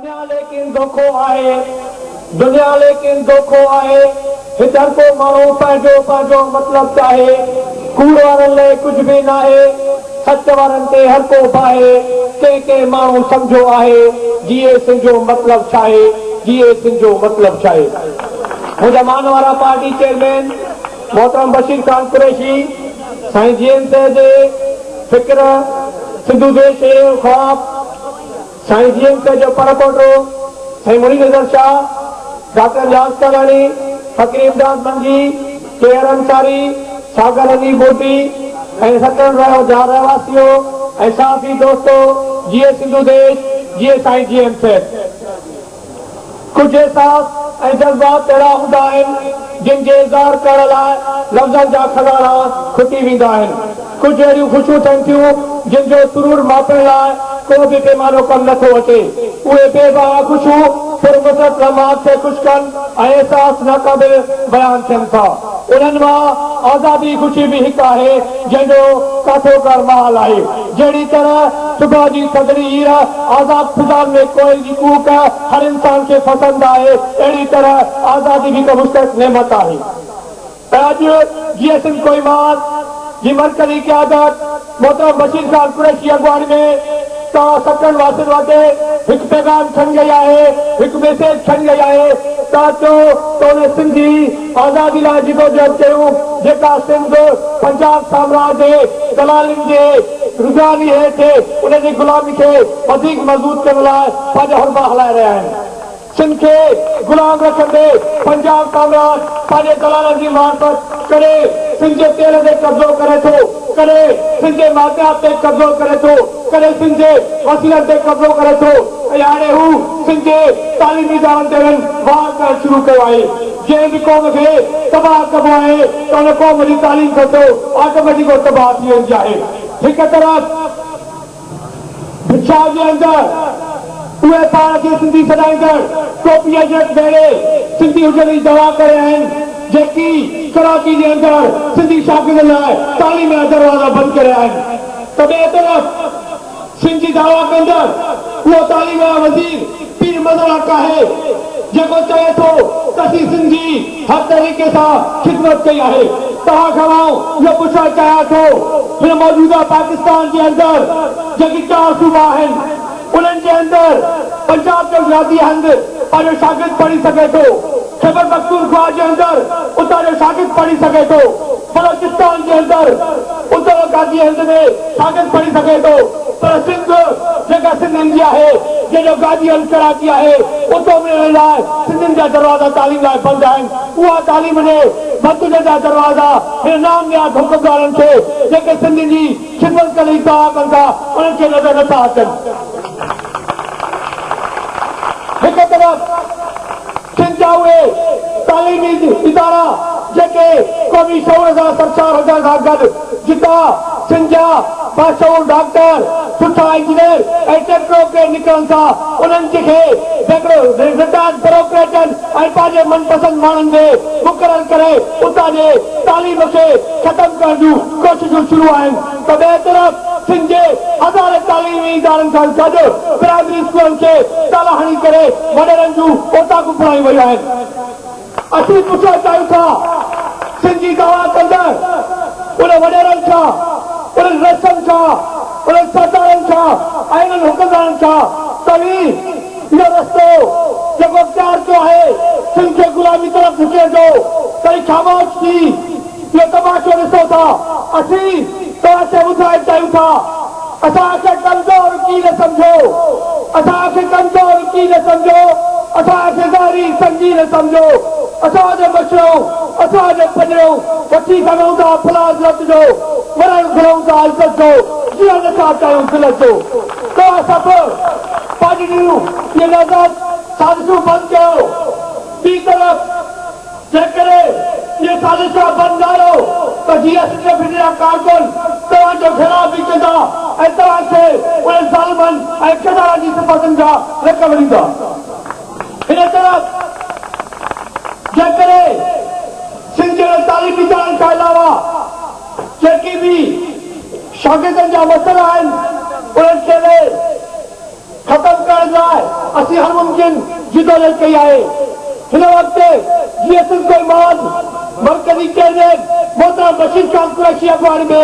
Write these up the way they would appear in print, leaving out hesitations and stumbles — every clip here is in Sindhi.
دنيا ليڪن دوکو آهي، دنيا ليڪن دوکو آهي، هت هر ڪو ماڻهو پنهنجو پنهنجو مطلب چاهي، ڪوڙ وارن لئه ڪجهه به ناهي، سچ وارن تي هر ڪو باهي، ڪنهن ڪنهن ماڻهو سمجهيو آهي، جيئي سنڌ جو مطلب ڇاهي، جيئي سنڌ جو مطلب ڇاهي. منهنجا مان وارا پارٽي چيئرمين محترم بشير خان قريشي، سائين جي ايم سيد جي فڪر، سنڌو ديش جي خواب، سائين جي ايم سيد جو پڙپوٽو، سائين منير اظهر شاهه، ڊاڪٽر نياز ڪالاڻي، فقير امداد منگي، ڪيهر انصاري، ساگر علي ٻوٽي ۽ سڪرنڊ جا رهواسيو ۽ صحافي دوستو جيئي سنڌو ديش، جيئي سائين جي ايم سيد. ڪجهه احساس ۽ جذبات اهڙا هوندا آهن، جن جي اظهار ڪرڻ لاء لفظن جا خزانا کٽي ويندا آهن. ڪجهه اهڙيون خوشيون ٿين ٿيون، جن جو سرور ماپڻ لاء ڪو به پيمانو ڪم نه ٿو اچي. اهي بي بها خوشيون پرمسرت لمحات کي خوش ڪن ۽ احساس ناقابل بيان ٿين ٿا. انهن مان آزادي خوشي به هڪ آهي، جنهن جو ڪاٿو ڪرڻ محال آهي. جهڙي طرح صبح جي ٿڌڙي هير، آزاد فضائن ۾ ڪوئل جي ڪوڪ هر انسان کي پسند آهي، اهڙي طرح آزادي به هڪ مشترڪ نعمت آهي. ۽ اڄ جي ايس ايم ڪوهيمان جي مرڪزي قيادت محترم بشير خان قريشي اڳواڻي ۾ توهان سڪرنڊ واسين وٽ هڪ پيغام کڻي آئي آهي، هڪ ميسيج کڻي آئي آهي ته اچو ته ان سنڌي آزادي لاء جدوجهد ڪيون جيڪا سنڌ پنجاب سامراج جي دلالين جي رجحاني هيٺ ان جي غلامي کي وڌيڪ مضبوط ڪرڻ لاء پنهنجا حربا هلائي رهيا آهن. سنڌ کي غلام رکندي پنجاب سامراج پنهنجي دلالن جي معرفت ڪڏهن سنڌ جي تيل تي قبضو ڪري ٿو، ڪڏهن سنڌ جي معدنيات تي قبضو ڪري ٿو، ڪڏهن سنڌ جي وسيلن تي قبضو ڪري ٿو ۽ هاڻي هو سنڌ جي تعليمي ادارن تي پڻ وار ڪرڻ شروع ڪيو آهي. جنهن به قوم کي تباهه ڪبو آهي ته ان قوم جي تعليم کان آٽوميٽڪ اهو تباهه ٿي ويندي آهي. هڪ طرف. ڀڇاء جي اندر اهي پاڻ کي سنڌي سڏائيندڙ ٽوپي اجرڪ ڀيڙي سنڌي هجڻ جي دعويٰ ڪري آهن، جيڪي ڪراچي جي اندر سنڌي شاگردن لاء تعليم جا دروازا بند ڪري آهن ته ٻئي طرف سنڌ جي دعويٰ ڪندڙ اهو تعليم وارو وزير پير مظهر حق آهي جيڪو چوي ٿو ته اسين سنڌ جي هر طريقي سان خدمت ڪئي آهي. توهان کان آئون اهو پڇڻ چاهيان ٿو هن موجوده پاڪستان جي اندر جيڪي چار صوبا آهن انهن جي اندر پنجاب جو گادي هنڌ پنهنجو شاگرد پڙهي سگهي ٿو، خيبر پختونخوا جي اندر اتان جو شاگرد پڙهي سگهي ٿو، بلوچستان جي اندر اتر گادي هنڌ ۾ شاگرد پڙهي سگهي ٿو پر سنڌ جيڪا سنڌين جي آهي جنهن جو گادي هنڌ ڪراچي آهي اتو ملڻ لاء سنڌين جا دروازا تعليم لاء بند آهن اها تعليم جي بند هجڻ جا دروازا هن نام نهاد حڪمرانن کي جيڪي سنڌين جي خدمت ڪرڻ جي دعويٰ ڪن ٿا انهن کي نظر نٿا اچن. هڪ طرف سنڌ جا اهي تعليمي ادارا جيڪي قومي شعور سان سرشار هجڻ سان گڏ جتان سنڌ جا باشعور ڊاڪٽر، سٺا انجنيئر ۽ ٽيڪنوڪريٽ نڪرن ٿا انهن کي رٽائرڊ بيوروڪريٽن ۽ پنهنجي من پسند ماڻهن کي مقرر ڪري اتان جي تعليم کي ختم ڪرڻ جون ڪوششون شروع آهن ته ٻئي طرف سنڌ جي هزارين تعليمي ادارن سان گڏ پرائمري اسڪولن کي تالا هڻي ڪري وڏيرن جون اوطاقون بڻايون ويون آهن. اسين پڇڻ چاهيون ٿا سنڌ جي دعويٰ ڪندڙ انهن وڏيرن کان، انهن رئيسن کان، انهن سردارن کان ۽ انهن حڪمرانن کان توهين اهو رستو جيڪو اختيار ڪيو آهي سنڌ کي غلامي طرف ڌڪڻ جو، توهين خاموش ٿي اهو تماشو ڏسو ٿا. اسين توهان کي ٻڌائڻ چاهيون ٿا، اسان کي ڪمزور ڪين سمجهو، اسان کي ڪمزور ڪين سمجهو، اسان کي زهري سنگين سمجهو، اسان جو مشرو، اسان جو پڃرو، وٺي سگهون ٿا فلاز رت جو، مرڻ گهرون ٿا عزت جو، جيئڻ نٿا چاهيون ذلت جو. توهان سڀ پنهنجون اهي ناجائز سازشون بند ڪيو. ٻي طرف جيڪڏهن اهي سازشون بند نه آيو ته جي ايس ٽي ايف جا ڪارڪن توهان جو گهيراء به ڪندا ۽ توهان کي انهن ظالمن ۽ غدارن جي صفتن جا لقب ڏيندا. هن طرف جيڪڏهن سنڌ جي تعليمي ادارن کان علاوه جيڪي به شاگردن جا مسئلا آهن انهن کي لئي ختم ڪرڻ لاء اسين هر ممڪن جدوجهد ڪئي آهي. هن وقت جيئي سنڌ قومي محاذ مرڪزي چيئرمين محترم بشير خان قريشي اڳواڻي ۾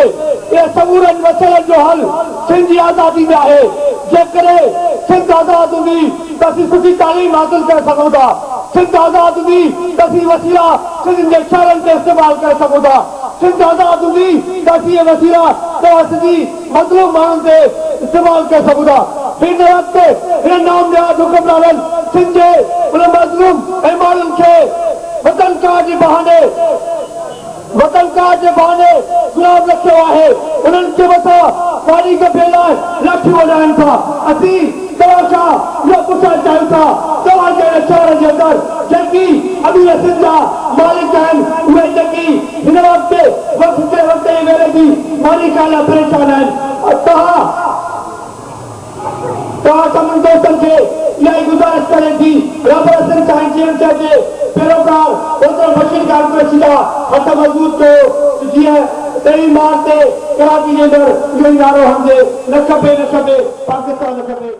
اهي سمورن مسئلن جو حل سنڌ جي آزادي ۾ آهي. جيڪڏهن سنڌ آزاد هوندي ته اسين سٺي تعليم حاصل ڪري سگهون ٿا. سنڌ آزاد هوندي ته اسين وسيلا سنڌين جي شهرن تي استعمال ڪري سگهون ٿا. سنڌ آزاد هوندي ته اسين اهي وسيلا توهان سنڌي مظلوم ماڻهن تي استعمال ڪري سگهون ٿا. هن وقت هنن نام نهاد حڪمرانن سنڌ جي انهن مظلوم ۽ ماڻهن کي وطن ڪارڊ جي بهاني وطن ڪارڊ جي بهاني غلام رکيو آهي. انهن کي مٿان ماني ڳڀي لاء لاٺيون وڄائن ٿا. اسين توهان کان اهو پڇڻ چاهيون ٿا توهان جي هن شهر جي اندر جيڪي امير سنڌ جا مالڪ آهن اهي جيڪي هن وقت وقت جي وقت جي ويلي جي ماني کائڻ لاء پريشان آهن ۽ توهان توهان سڀني دوستن کي اها ئي گذارش ڪري ٿي رهبر سنڌ سائين جي ايم سيد جي پيروڪار محترم بشير خان قريشي جا هٿ مضبوط ڪيو ته جيئن 23 مارچ تي ڪراچي جي اندر اهو ئي نعرو هڻجي نه کپي نه کپي پاڪستان نه کپي.